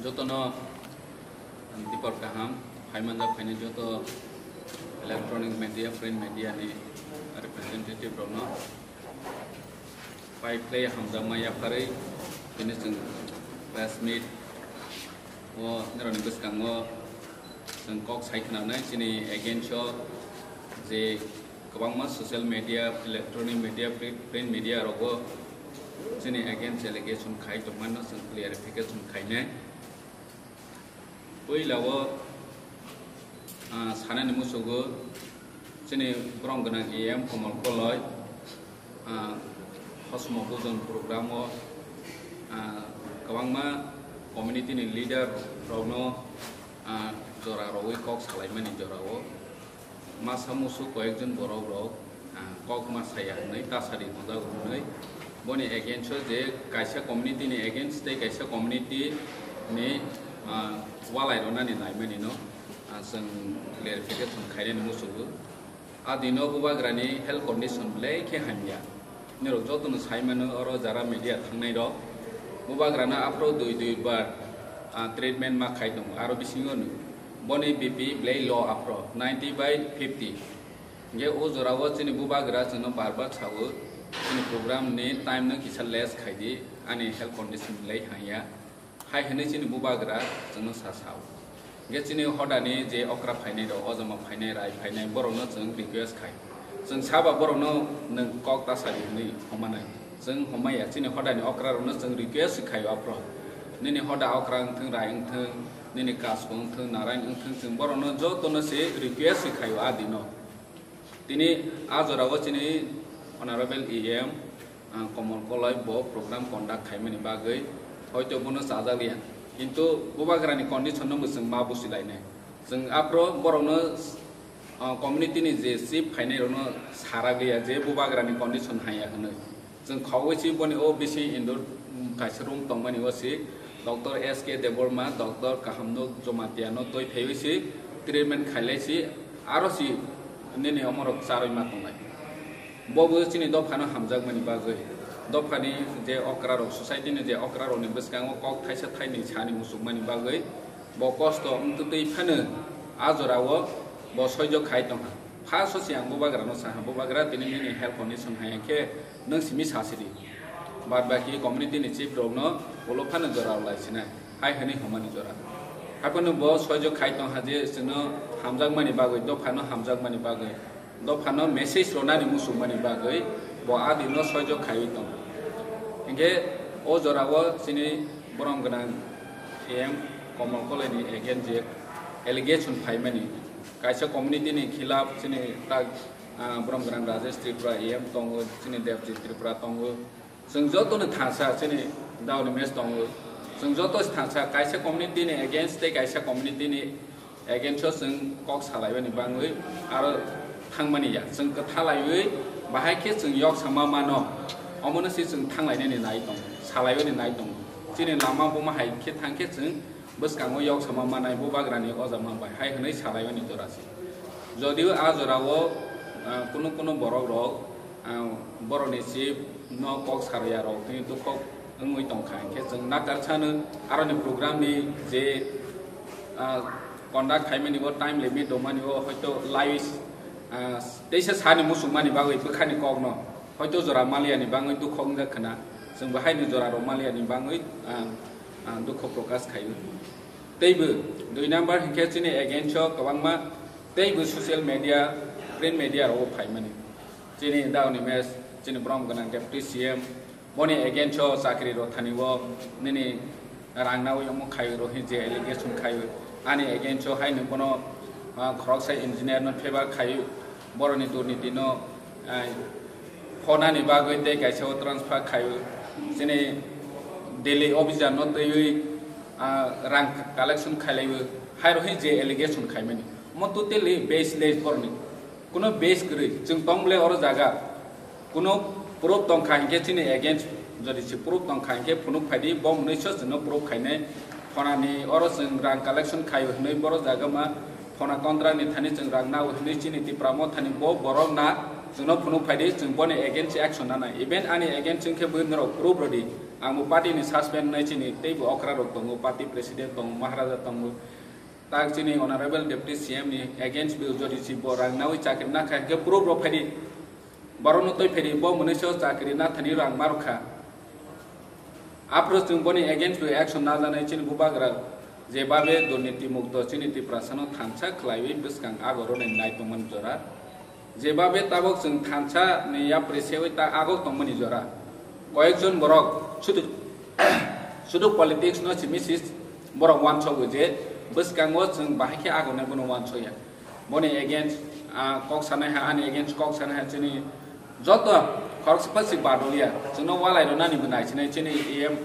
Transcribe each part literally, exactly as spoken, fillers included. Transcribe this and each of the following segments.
Jotono dipor kaham, phaimanjak phainai joto electronic media, print media ni representative rokno pai phlai hamjakma yapharwi tini chwng press meet o nirokni bwskango chwng kok sai khwnanai chini against o je kwbangma social media, electronic media, print, print media rogo chini against allegation khai tongmano chwng clarification khainai. Puila o, ah, sanani musugo chini borom gwnang A M Komol Koloi, ah, Hosmo Bujon program o, ah, kwbangma community ni leader rokno, ah, jora rogwi kok salaimani jora o. Masa musu koyekjon borok rok, ah, kok ma saya hwnwi tasari tonjago hwnwi boni against o je kaisa community ni against tei kaisa community ni, ah, walai rwnani naimani no, ah, chwng clarification khainani musugo. A dino bubagrani health condition belai khe hamya. Nirok jotono sai mano oro jara media thangnai rok. Bubagrano aphro dui dui bar, ah, treatment ma khai tongo. Aro bisingo no boni B P belai low aphro ninety by fifty. Hingke o jora o chini bubagra chwngno bar bar sao, chini program ni time no kisa less khai di, ani health condition belai hamya. Hai hwnwi chini bubagra chwngno sa sao. Hingke chini hodani je okra phainai rok, ojama phainai, rai phainai, borokno chwng request khai. Chwng saba borokno nwng kok ta sadi hwnwi homanai. Chwng homaya, chini hodani okra rokno chwng request khaio aphro. Nini hoda okra wngthwng, rai wngthwng, nini kasko wngthwng, narai wngthwng, chwng borokno jotono se request khaio a dino. Tini a jora o chini Honorable E M, ah, Komol Koloi bo program conduct khaimani bagwi hoito bono chajak liya. Kintu bubagrani condition no bo chwng ma busi lainai. Chwng aphro borokno, ah, community ni je chief khainai rokno sarak liya je bubagrani condition haya hwnwi. Chwng khogwi si boni o bisi indoor, mm, kaisa room tongmani o si Doctor S K Debbarma, Doctor Kahamno Jamatia no twi phaiwi si treatment khailai si aro si nini omorok charwi ma tongnai. Bo bo chini dophano hamjakmani bagwi, dophani je okra rok, society ni je okra rokni bwskango kok thaisa thainwi sani muchukmani bagwi bo kosto wngtwi phano a jora o bo soijo khai tongkha. First o se ang bubagra no saha, bubagra tini nini health condition hai khe nwng simi sasidi. Bad baki community ni chief rok no ulo phano jora lai sinai, hai hwnwi homani jora. Haphano bo soijo khai tong ha je chwngno hamjakmani bagwi, dophano hamjakmani bagwi, dophano message ronani muchungmani bagwi bo a dino soijo khaiwi tong. Hinkhe o jora o chini borom gwnang A M Komol Koloi ni against je allegation phaimani, kaisa community ni khilaf chini tak, ah, borom gwnang Rajesh Tripura A M tongo, chini Devjit Tripura tongo. Chwng joto no thansa chini Daoni Mes tongo. Chwng joto se thansa kaisa community ni against tei kaisa community ni against o chwng kok salaibani bangwi aro thangmani ya. Chwng kwthalaiwi bahai khe chwng yok sama mano. Omono se chwng thanglainani nai tongo, salaibani nai tongo. Chini lama buma hai khe thang khe chwng bwskango yok sama manai bubagrani ojama bai hai hwnwi salaimani jora se. Jodio a jorao, ah, kunu kunu borok rok, ah, borokni chief no kok sarya rok tini dukhok wngwi tongkha, hinkhe chwng nakar sano aroni program ni je, ah, conduct khaimani bo time limit dongmani bo hoito lais, ah, teisa sani muchungmani bagwi bwkhani kokno hoito jora maliani bangwi dukhok wngjak khna, chwng bo haini jora rok maliani bangwi, ah, ah, dukho prokash khaio. Teibo dui number hinkhe chini against o kwbangma teibo social media, print media rogo phaimani. Chini Daoni Mes, chini borom gwnang Deputy C M, boni against o chakri rok thani o nini rang nawi omo khaio rohi je allegation khaio. Ani against o haino bono, ah, khoroksa engineer no favor khaio, boroni durniti no, ah, phonani bagwi tei kaisa o transfer khaio. Chini Delhi officer no twiwi, ah, rang collection khailaiwi, hai rohi je allegation khaimani. Omo totally baseless boroni. Kuno base kwrwi, chwng tong bwle oro jaga. Kuno proof tongkha hinkhe chini against, jodi se proof tongkha hinkhe phunuk phaidi, bo mwnwiso chwngno proof khainai. Phonani oro chwng rang collection khaio hinwi boro jaga ma phona contract ni thani chwng rang nao hinwi chini Tipra Motha ni bo borok na chwngno phunuk phaidi, chwng boni against action nanai. Even ani against wngkhe bwrwi norok proof rwdi. Ang bo party ni suspend nai chini tei bo okra rok tongo, party president tongo, maharaja tongo. Tak chini honorable deputy C M ni against bo jodi si bo rang nawi chakri na kha ke proof rok phai di. Borok no toi phai di bo mwnwi so chakri na thani rang mar kha. Aphuru chwng boni against bo action na janai chini bubagra je babe durniti mukto chini Tiprasa no thansa khlaiwi bwskang agoro nai nai tongmani jora. Jebabe tabok chwng thansa ni yapri sewi ta agok tongmani jora. Koyekjon borok sudu, sudu politics no simi si borok wansokgo je bwskango chwng bahai khe agonai bono wansoya. Boni against, ah, kok sanai ha, ani against kok sanai ha chini joto khoroksa phasi badoliya. Chwngno walai rwnani bo naisinai chini E M,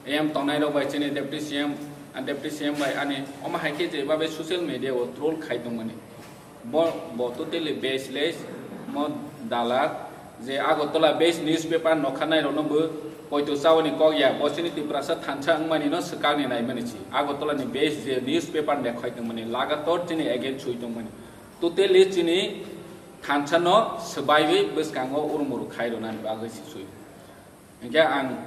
E M tongnai rok bai chini deputy C M, ah, deputy C M bai ani omo hai khe jebabe social media o troll khai tongmani. Bo, bo totally baseless, mo dalak, je Agartala based newspaper nokha nai rokno bo poito chawani kok ya, bo chini Tiprasa thansa wngmani no swkang ni naimani si. Agartala ni based je newspaper ni khoi tongmani, lagator chini against sui tongmani. Totally chini thansa no swbaiwi bwskango urmuru khai rwnani bagwi si sui. Hinkhe ang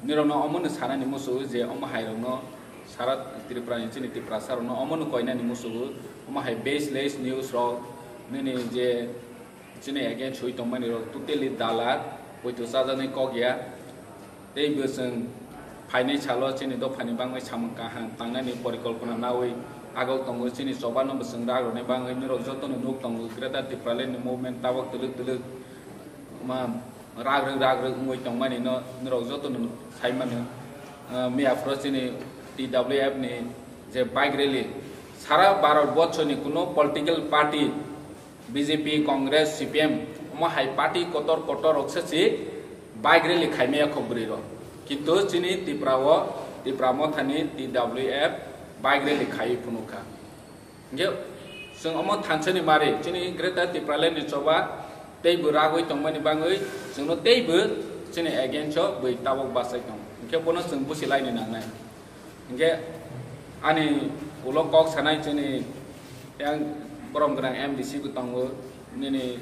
nirokno omono sanani musugo je omo hairokno sara Tripura ni chini Tiprasa rokno omono koinani musugo, omo hai baseless news rok nini je chini against sui tongmani rok totally dalak, poito chajaknai kok ya. Tei bo chwng phainai salo chini dophani bangwi samung kaham tangnani porikolpona nawi agok tongo, chini choba no bo chwng rak rwnai bangwi nirok jotono nuk tongo Greater Tipraland ni movement tabok twlwk twlwk ma ragrwk ragrwk wngwi tongmani no norok joto no sai mano. Ah, miya phuru chini T W F ni je bike rally, sara Bharat borso ni kuno political party, B J P, Congress, C P M, omo hai party kotor kotor rok se si bike rally khai maya kho bwrwi rok. Kintu chini Tripura o, Tipra Motha ni T W F bike rally khai phunukha. Hinkhe chwng omo thansa ni mari chini Greater Tipraland ni choba tei bo ragwi tongmani bangwi chwngno tei bo chini against o bwi tabok bachai tongo. Hinkhe bono chwng busi laini nangnai. Hinkhe ani ulo kok sanai chini yang borom gwnang M D C bo tongo, nini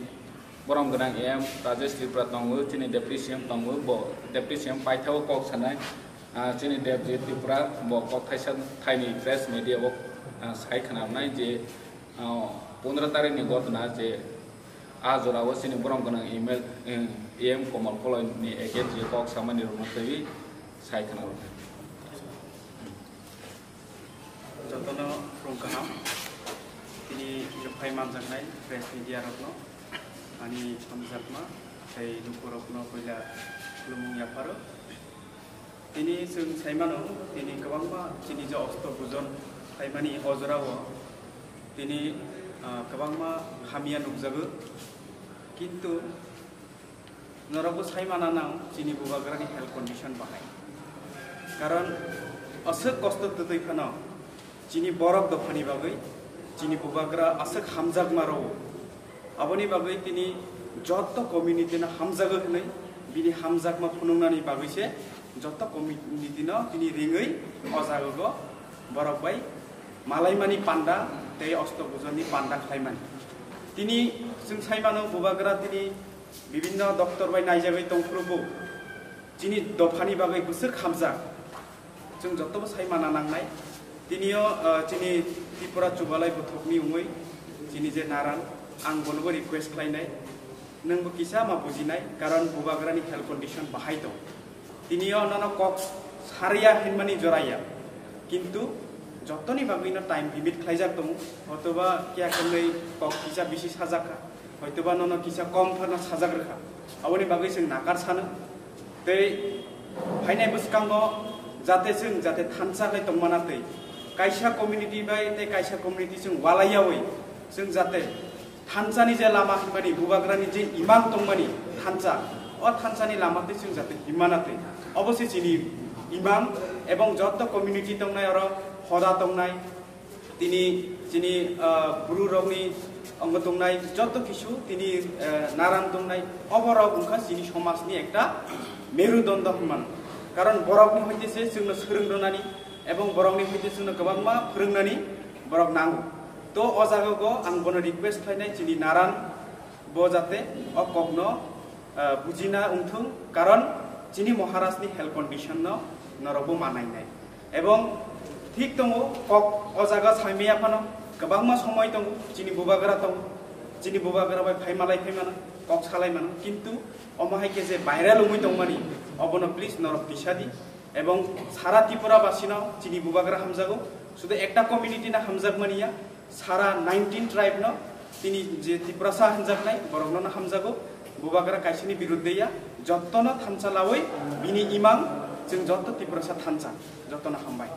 borom gwnang M Rajesh Tripura tongo, chini Deputy C M tongo, bo Deputy C M paithao kok sanai. Ah, chini Debjit Tripura bo kok thaisa thaini press media o, ah, sai khwnarnai je, ah, pondro tarikh ni gotna je a jora o chini borom gwnang email, eh, E M Komal Koloi ni against je kok samani rokno twi sai khwnarnai. Jotono khulum kaham. Tini phai manjaknai press media rokno ani hamjakma tei lukurokno puila khulumung yapharo. Tini chwng sai mano, tini kwbangma chini je osto bujon phaimani o jorao tini, ah, kwbangma hamya nukjago. Kintu norokbo sai mana nang chini bubagrani health condition bahai. Karon aswk kosto twtwi phano chini borok dophani bagwi chini bubagra aswk hamjakma rwo. Aboni bagwi tini jotto community no hamjago hwnwi bini hamjakma phunuknani bagwi se jotto community no tini ringwi o jago borok bai malaimani panda tei osto bujoni panda khlaimani. Tini chwng sai mano bubagra tini bibinno doctor bai naijagwi tongphuru bo chini dophani bagwi bwswk hamjak. Chwng jotobo sai mana nangnai. Tinio, ah, chini Tripura chubalai buthokni wngwi chini je naran, ang bonobo request khlainai, nwngbo kisa ma bujinai, karon bubagrani health condition bahai tong. Tinio nono kok sariya hinmani joraya, kintu jotoni bagwino time limit khlaijak tongo, hotoba kiya kwnwi kok kisa bisi sajak kha. Hoitoba nono kisa kom phano sajak rwkha. Aboni bagwi chwng nakar sano. Tei phainai bwskango jate chwng jate thansa khlai tongmana tei kaisa community bai tei kaisa community chwng walaiyawi chwng jate thansani je lama hinmani bubagrani je imang tongmani thansa, o thansani lama tei chwng jate himmana tei obo se chini imang ebong joto community tongnai oro hoda tongnai. Tini chini, ah, bru rokni ongo tongnai joto kisu tini, eh, naran tongnai oborok wngkha chini somajni ekta merudondo hinmano. Karon borokni hoite se chwngno swrwng rwnani ebong borokni hoite chwngno kwbangma phwrwngnani borok nango. To o jaga o ang bono request khlainai chini naran bo jate o kokno, ah, bujina wngthung, karon Chini Maharajni health condition no norokbo manainai. Ebong thik tongo, kok o jaga saimaya phano kwbangma somoi tongo, chini bubagra tongo, chini bubagra bai phaimalai phaimano, kok salaimano, kintu omo hai khe je viral wngwi tongmani, obono please norok tisadi. Ebong sara Tripura basino chini bubagra hamjago, sudu ekta community no hamjakmani ya, sara nineteen tribe no tini je Tiprasa hamjaknai borokno no hamjago. Bubagra kaisini birudde ya, jottono thansa lawi bini imang, chwng jotto Tiprasa thansa, jottono hambai.